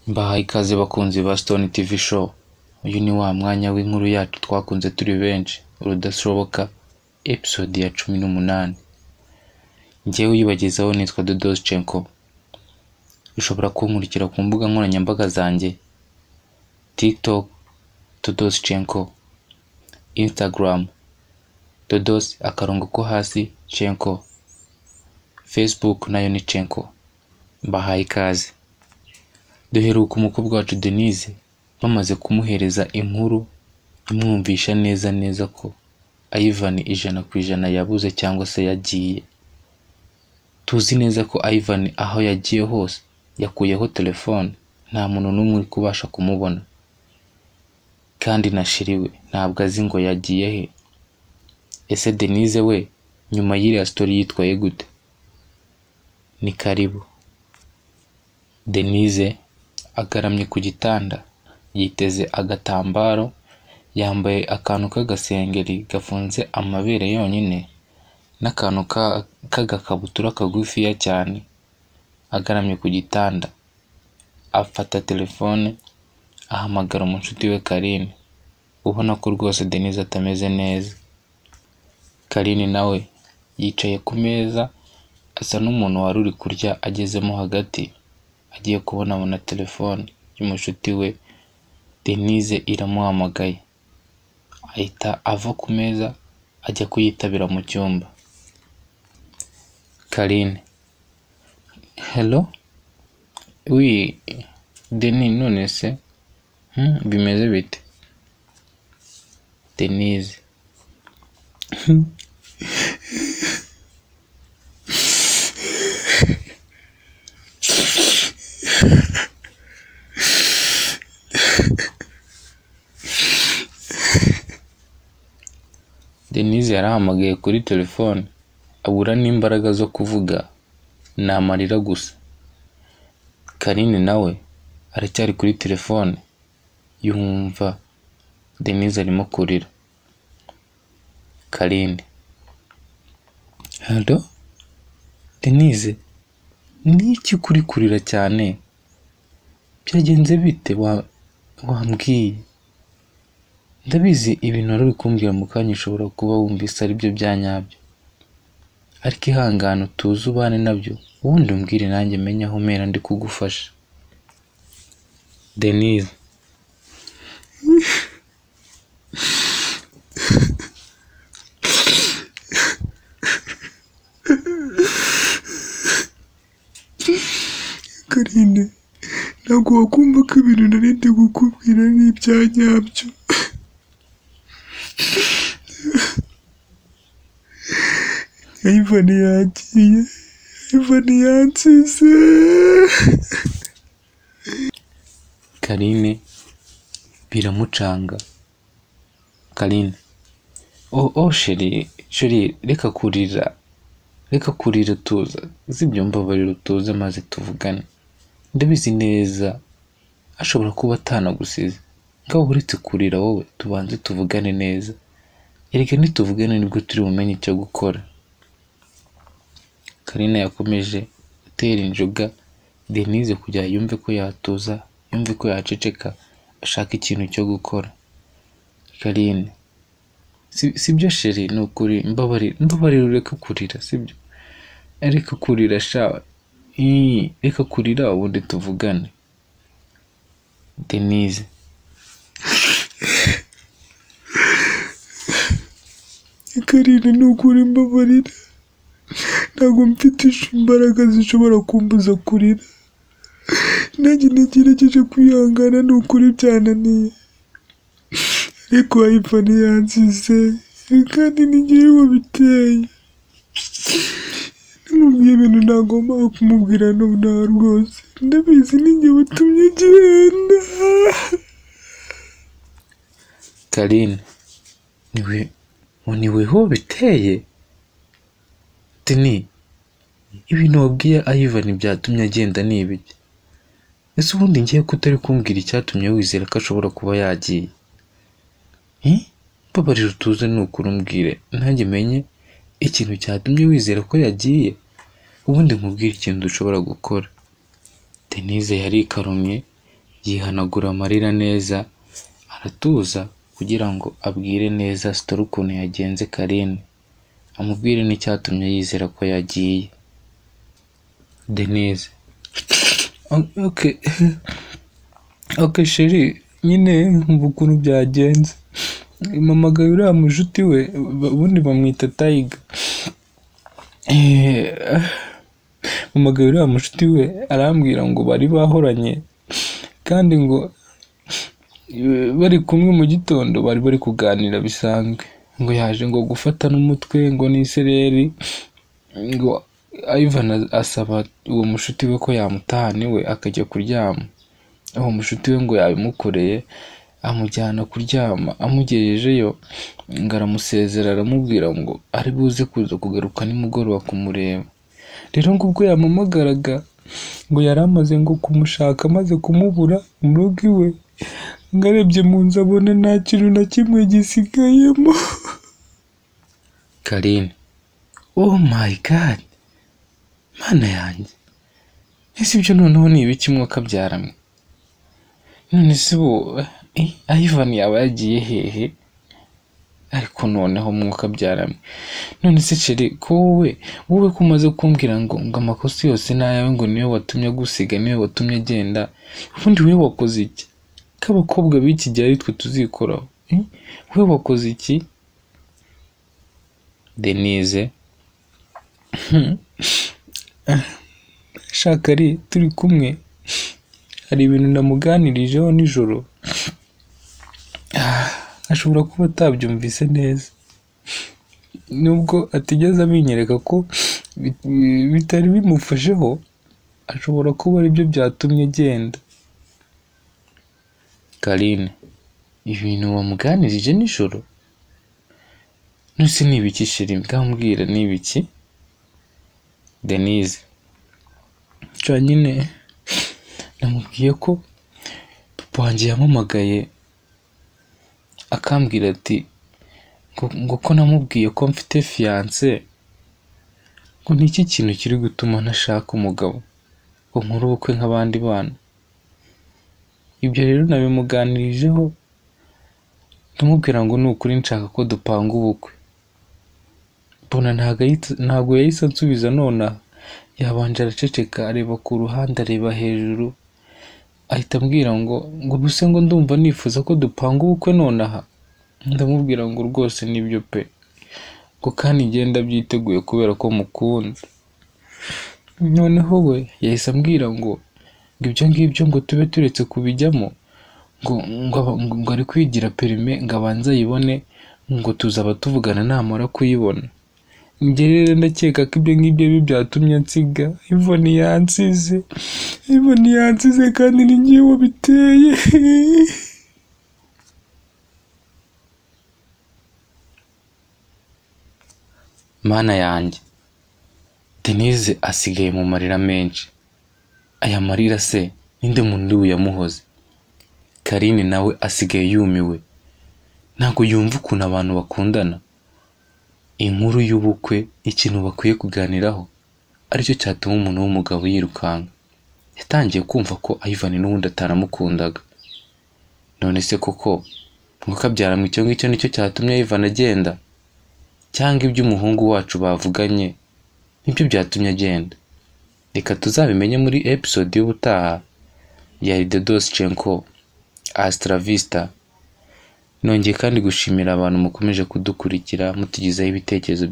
Mbahaye ikaze bakunzi ba Stone TV Show. Uyu ni wa mwanya w'inkuru yacu twakunze turi benshi, Urudashoboka, episode ya 18. Njyewe uyibagezaho nitwa Dodos Chenko. Ushobora kunkurikira ku mbuga nkoranyambaga zanjye: TikTok Dodos Chenko, Instagram Dodos akarongo ko hasi Chenko, Facebook nayo ni Chenko. Mbahaye ikaze. Duheruka umukobwa wacu Denise bamaze kumuhereza inkuru imwumvisha neza neza ko Ivan 100% yabuze cyangwa se yagiye. Tuzi neza ko Ivan aho yagiye hose yakuyeho telefone, nta muntu n'umwe uri kubasha kumubona, kandi nashiriwe ntabwo azi ngo yagiye he. Ese Denise we nyuma y'iriya story yitwaye gute? Ni karibu. Denise agaramye ku gitanda, yiteze agatambaro, yambaye akantu k'agasengeri gafunze amabere yonyine n'akantu k'agakabutura kagufiya cyane. Agaramye ku gitanda, afata telefone ahamagara umushuti we Karine, ubona ko rwose Denise atameze neza. Karine nawe yicaye ku meza asa n'umuntu wari uri kurya agezemo hagati, agiye kubonabona telefone y'umushuti we Denise iramuhamagaye, ahita ava ku meza ajya kuyitabira mu cyumba. Karine: Hello? Oui, Denis, none se bimeze bite? Denise: Denise yarahamagaye kuri telefone abura n'imbaraga zo kuvuga, ni amarira gusa. Karine nawe aracyari kuri telefone yumva Denise arimo kurira. Karine: Hello? Denise, niki kuri kurira cyane? Byagenze bite wambwiye? Ndabizi ibintu wari uri kumbwira mu kanya ushobora kuba wumvise ari byo bya nyabyo, ariko ihangane utuze ubane nabyo, ubundi umbwire nanjye menye aho mpera ndi kugufasha. Denise: Karine, ntabwo wakumva ko ibintu nari ndi kukubwira ari ibya nyabyo. Ivan yagiye, Ivan yansize. Karine biramucanga. Karine: Oh sheri, sheri, reka kurira, reka kurira, tuza, sibyo, mbabarira utuze maze tuvugane. Ndabizi neza ashobora kuba atanagusize, ngaho uretse kurira wowe tubanze tuvugane neza. Erega nituvugane nibwo turi bumenye icyo gukora. Karine yakomeje atera injuga Denise kugira yumve ko yatuza, yumve ko yaceceka, ashaka ikintu cyo gukora. Karine: Sibyo sheri, ni ukuri mbabarira, mbabarira ureke kurira, sibyo? Reka kurira sha, reka kurira ubundi tuvugane. Denise: Karine, ni ukuri mbabarira, ntabwo mfite imbaraga zishobora kumbuza kurira. Nanjye nagerageje kwihangana, ni ukuri byananiye, ariko Ivan yansize kandi ni njyewe wabiteye. Namubwiye ibintu ntagomba kumubwira nonaha rwose, ndabizi ni njye watumye agenda. Karine: Ni weho biteye? Deni, ibintu wabwiye Ivan byatumye agenda ni ibiki? Ese ubundi ngiye ko utari kumbwira icyatumye wizera ko ashobora kuba yagiye? Mbabarira utuze ni ukuri umbwire nanjye menye ikintu cyatumye wizera ko yagiye, ubundi nkubwire ikintu dushobora gukora. Denise yarikarumye Yihanagura amarira neza, aratuza kugira ngo abwire neza story ukuntu yagenze Karine, amubwire n'icyatumye yizera ko yagiye. Denise: Okay, okay chérie, nyine nkumva ukuntu byagenze. Mpamagaye uriya mushuti we, ubundi bamwita Tayiga. Mpamagaye uriya mushuti we arambwira ngo bari bahoranye, kandi ngo bari kumwe mu gitondo bari bari kuganira bisanzwe, ngo yaje ngo gufata n'umutwe ngo n'isereri, ngo Ivan asaba uwo mushuti we ko yamutahana iwe akajya kuryama. Uwo mushuti we ngo yabimukoreye, amujyana kuryama, amugejejeyo ngo aramusezera, aramubwira ngo ari buze kuza kugaruka nimugoroba kumureba. Rero ngo ubwo yampamagaraga ngo yari amaze ngo kumushaka, amaze kumubura mu rugo iwe, ngo arebye mu nzu abona nta kintu na kimwe gisigayemo. Karine: Oh my God, Mana yanjye, ese ibyo noneho ni ibiki mwakabyaramwe? None se ubu Ivan yaba yagiye hehe? Ariko noneho mwakabyaramwe. None se chérie, ko wowe ko umaze kumbwira ngo amakosa yose ni ayawe, ngo niwe watumye agusiga, niwe watumye agenda, ubundi wowe wakoze iki? Ko abakobwa b'iki gihe ari twe tuzikoraho, wowe wakoze iki? Denise: Shakari turi kumwe, hari ibintu namuganirijeho nijoro, ashobora kuba atabyumvise neza, nubwo atigeze abinyereka ko bitari bimufasheho, ashobora kuba aribyo byatumye agenda. Karine: Ibintu wamuganirije nijoro? None ni ibiki chérie, mbwira ni ibiki? Denise: Nyine namubwiye ko papa wanjye yampamagaye akambwira ati ngo ko namubwiye ko mfite fiyanse, ngo ni iki kintu kiri gutuma ntashaka umugabo, ngo nkore ubukwe nk'abandi bana. Ibyo rero nabimuganirijeho, ndamubwira ngo ni ukuri nshaka ko dupanga ubukwe. Mbona ntabwo yahise ansubiza nonaha, yabanje araceceka, areba ku ruhande, areba hejuru, ahita ambwira ngo ubuse ngo ndumva nifuza ko dupanga ubukwe nonaha. Ndamubwira ngo rwose nibyo pe, ngo kandi ngenda byiteguye kubera ko mukunda. Noneho we yahise ambwira ngo ibyo ngibyo ngo tube turetse kubijyamo, ngo ari kwigira perime ngo abanze ayibone, ngo tuzaba tuvugana namara kuyibona. Njye rero ndakeka ko ibyo ngibyo byatumye nsiga Ivan yansize, Ivan yansize kandi ni njye wabiteye. Mana yanjye, Denise asigaye mu marira menshi. Aya marira se ninde muntu uri buyamuhoze? Karine nawe asigaye yumiwe, ntabwo yumva ukuntu abantu bakundana. Inkuru y'ubukwe, ikintu bakwiye kuganiraho, aricyo cyatuma umuntu w'umugabo yirukanka. Yatangiye kumva ko Ivan n'ubundi ataramukundaga. None se koko mwakabyaramwe icyo ngicyo nicyo cyatumye Ivan agenda? Cyangwa iby'umuhungu wacu bavuganye nibyo byatumye agenda? Reka tuzabimenye muri episode y'ubutaha ya Ridedos Chenko Astra Vista. Nongeye kandi gushimira abantu mukomeje kudukurikira mutugezaho ibitekerezo.